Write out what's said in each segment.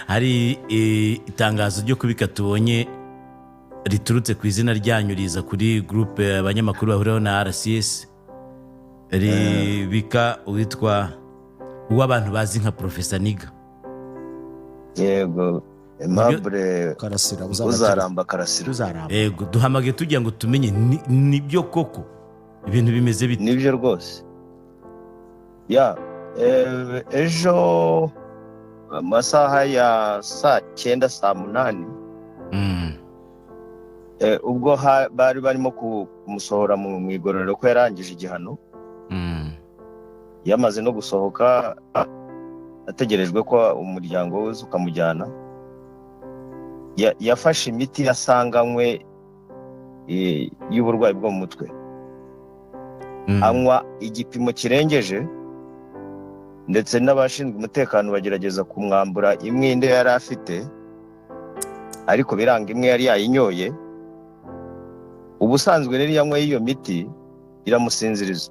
Hari itangazo ryo kubika tubonye riturutse ku izina ryanyu, riza kuri groupe abanyamakuru bahuriraho na RCS, ribika uwitwa, uwo abantu bazi nka Professor Niga. Yego, Aimable Karasira. Uzaramba Karasira. Uzaramba. Yego, duhamagaye tugira ngo tumenye nibyo koko, ibintu bimeze bite? Nibyo rwose. Ya, ejo amasaha ya saa 9, saa 8, ubwo bari barimo kumusohora mu igororero ko yarangije igihano, yamaze no gusohoka, ategerejwe ko umuryango we uza ukamujyana, yafashe imiti yasanganywe y'uburwayi bwo mu mutwe, anywa igipimo kirengeje, ndetse n'abashinzwe umutekano bagerageza kumwambura imwe indi yari afite, ariko biranga, imwe yari yayinyoye. Ubusanzwe rero iyo anyweye iyo miti iramusinziriza.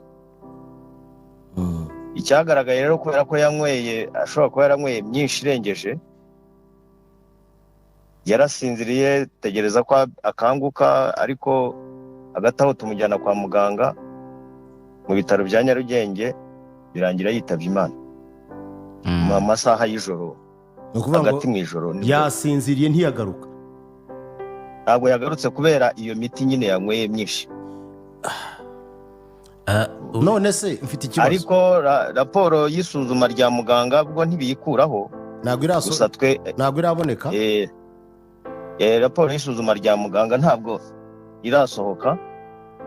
Icyagaragaye rero, kubera ko yanyweye, ashobora kuba yaranyweye myinshi irengeje, yarasinziriye, tegereza ko akanguka, ariko hagati aho tumujyana kwa muganga mu bitaro bya Nyarugenge, birangira yitabye Imana mu masaha y'ijoro. Ni ukuvuga ngo Hagati mu ijoro yasinziriye ntiyagaruka? Ntabwo yagarutse kubera iyo miti nyine yanyweye myinshi. Ah, None se mfite ikibazo. Ariko raporo y'isuzuma rya muganga bwo ntibiyikuraho. Ntabwo iraso Gusa twe ntabwo iraboneka. Raporo y'isuzuma rya muganga ntabwo irasohoka,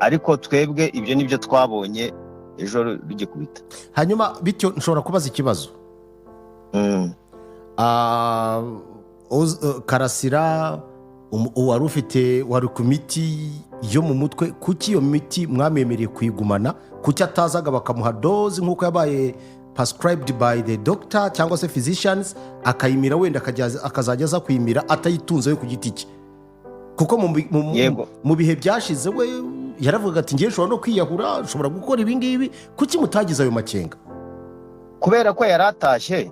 ariko twebwe ibyo nibyo twabonye ejo rugikubita. Hanyuma bityo nshobora kubaza ikibazo? Ah, Karasira wari ufite, wari ku miti yo mu mutwe, kuki iyo miti mwamwemereye kuyigumana? Kuki atazaga bakamuha dose nk'uko yabaye prescribed by the doctor cyangwa se physicians, akayimira, wenda akazajya aza kuyimira atayitunze we ku giti cye? Kuko mu bihe byashize we yaravugaga ati: "Ngiye, nshobora no kwiyahura, nshobora gukora ibi ngibi." Kuki mutagize ayo makenga? Kubera ko yari atashye.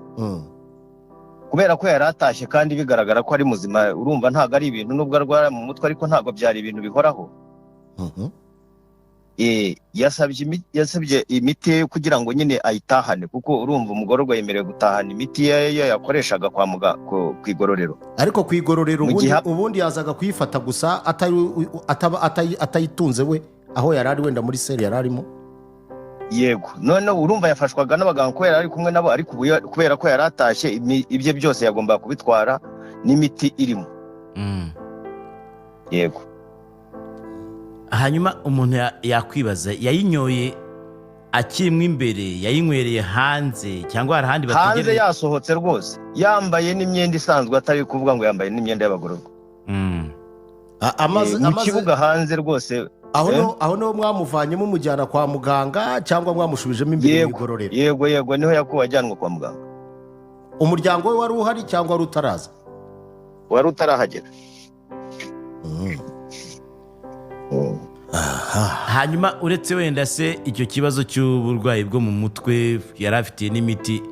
Kubera ko yari atashye kandi bigaragara ko ari muzima. Urumva ntabwo ari ibintu, nubwo arwara mu mutwe, ariko ntabwo byari ibintu bihoraho. Yasabye imiti ye kugira ngo nyine ayitahane, kuko urumva umugororwa yemerewe gutahana imiti ye yakoreshaga ku igororero. Ariko ku igororero Mu ubundi yazaga kuyifata gusa atayitunze we aho yari ari, wenda muri cell yari arimo? Yego, noneho urumva yafashwaga n'abaganga kubera yari ari kumwe nabo, ariko ubu kubera ko yari atashye, ibye byose yagombaga kubitwara n'imiti irimo. Yego. Hanyuma umuntu yakwibaza, yayinyoye akirimo imbere, yayinywereye hanze, cyangwa hari ahandi Hanze. bategereje? Yasohotse rwose, yambaye n'imyenda isanzwe, atari kuvuga ngo yambaye n'imyenda y'abagororwa. Amaze Mu kibuga hanze rwose. Aho Eh? aho niho mwamuvanye mumujyana kwa muganga, cyangwa mwamushubijemo imbere mu Yego. igororero? Yego, niho yakuwe ajyanwa kwa muganga. Umuryango we wari uhari cyangwa wari utaraza? Wari utarahagera. Hanyuma uretse wenda se icyo kibazo cy'uburwayi bwo mu mutwe yari afitiye n'imiti,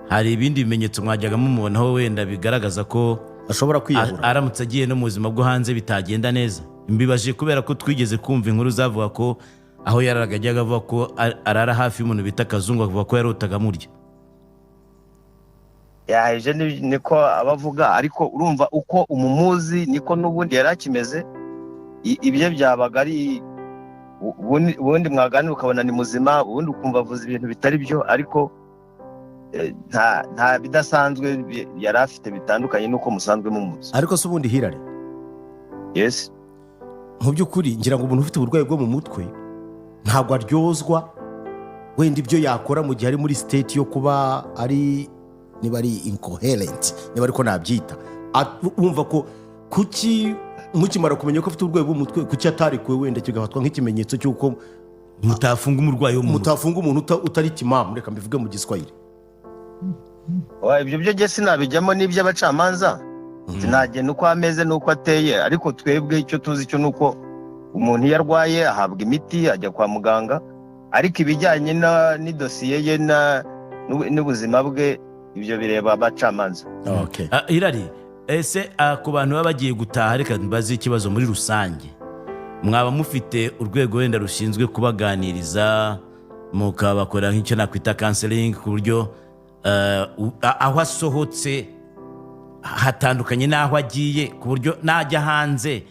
hari ibindi bimenyetso mwajyaga mumubonaho wenda bigaragaza ko ashobora kwiyahura? Aramutse agiye no mu buzima bwo hanze bitagenda neza? Mbibaje kubera ko twigeze kumva inkuru zavuga ko aho yararaga, ajyaga avuga ko arara hafi y'umuntu bita Kazungu, avuga ko yarotaga amurya. Ya, ibyo niko abavuga, ariko urumva uko umumuzi niko n'ubundi yari akimeze. Ibyo byabaga ari ubundi mwaganira ukabona ni muzima, ubundi ukumva avuze ibintu bitari byo, ariko nta bidasanzwe yari afite bitandukanye n'uko musanzwe mumuzi. Ariko se ubundi, Hirare, Yes. mu by'ukuri ngira ngo umuntu ufite uburwayi bwo mu mutwe ntabwo aryozwa wenda ibyo yakora mu gihe ari muri state yo kuba ari, niba ari incoherent, niba ariko nabyita. Wumva ko kuki mukimara kumenya ko afite uburwayi bwo mu mutwe, kuki atarekuwe, wenda kigafatwa nk'ikimenyetso cy'uko mutafunga umurwayi wo mu mutwe? Mutafunga umuntu utari timamu, reka mbivuge mu Giswahili. Wa, ibyo byo njye sinabijyamo n'iby'abacamanza, sinagena uko ameze n'uko ateye, ariko twebwe icyo tuzi cyo ni uko umuntu iyo arwaye ahabwa imiti, ajya kwa muganga, ariko ibijyanye n'idosiye ye n'ubuzima bwe. Ibyo bireba abacamanza. Okay. Irari, ese ku bantu baba bagiye gutaha, reka mbaze ikibazo muri rusange, mwaba mufite urwego wenda rushinzwe kubaganiriza, mukabakorera nk'icyo nakwita counseling, ku buryo aho asohotse hatandukanye n'aho agiye, ku buryo najya hanze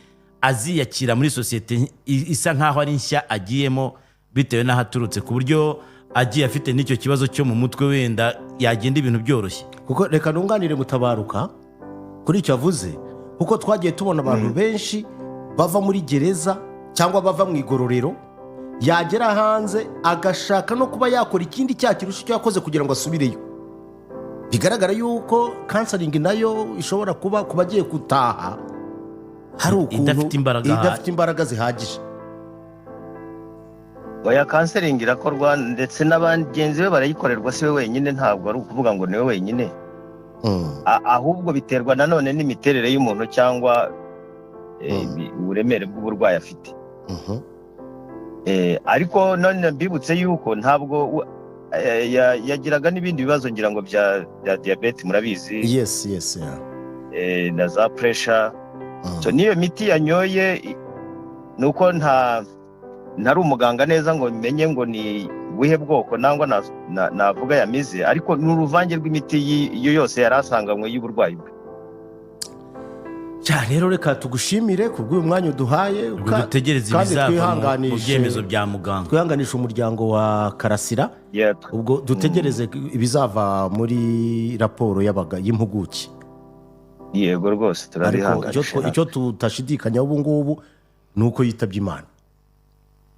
aziyakira muri sosiyete isa nk'aho ari nshya agiyemo bitewe n'aho aturutse, ku buryo agiye afite n'icyo kibazo cyo mu mutwe wenda yagenda ibintu byoroshye? Kuko reka nunganire Mutabaruka kuri icyo avuze, kuko twagiye tubona abantu benshi bava muri gereza cyangwa bava mu igororero, yagera hanze agashaka no kuba yakora ikindi cyaha kirusha icyo yakoze kugira ngo asubireyo. Bigaragara yuko counseling nayo ishobora kuba ku bagiye gutaha hari ukuntu Idafite imbaraga. Idafite imbaraga zihagije. Oya, counseling irakorwa, ndetse n'abagenzi be barayikorerwa, si we wenyine. Ntabwo ari ukuvuga ngo ni we wenyine. Ahubwo biterwa nanone n'imiterere y'umuntu cyangwa uburemere bw'uburwayi afite. Ariko none mbibutse yuko ntabwo yagiraga n'ibindi bibazo, ngira ngo bya diyabete, murabizi, yes, yeah. na za pressure. So n'iyo miti yanyoye ni uko ntari umuganga neza ngo menye ngo ni ubuhe bwoko nangwa navuga yamize, ariko ni uruvange rw'imiti iyo yose yari asanganywe y'uburwayi bwe. Cya rero reka tugushimire ku bw'uyu mwanya uduhaye. Ubwo dutegereze kandi ibizava mu twihanganishe- byemezo bya muganga. Twihanganisha umuryango wa Karasira. Ubwo dutegereze ibizava muri raporo y'impuguke. Yego rwose, Ariko icyo turabihanganisha. Icyo tutashidikanyaho ubu ngubu ni uko yitabye Imana.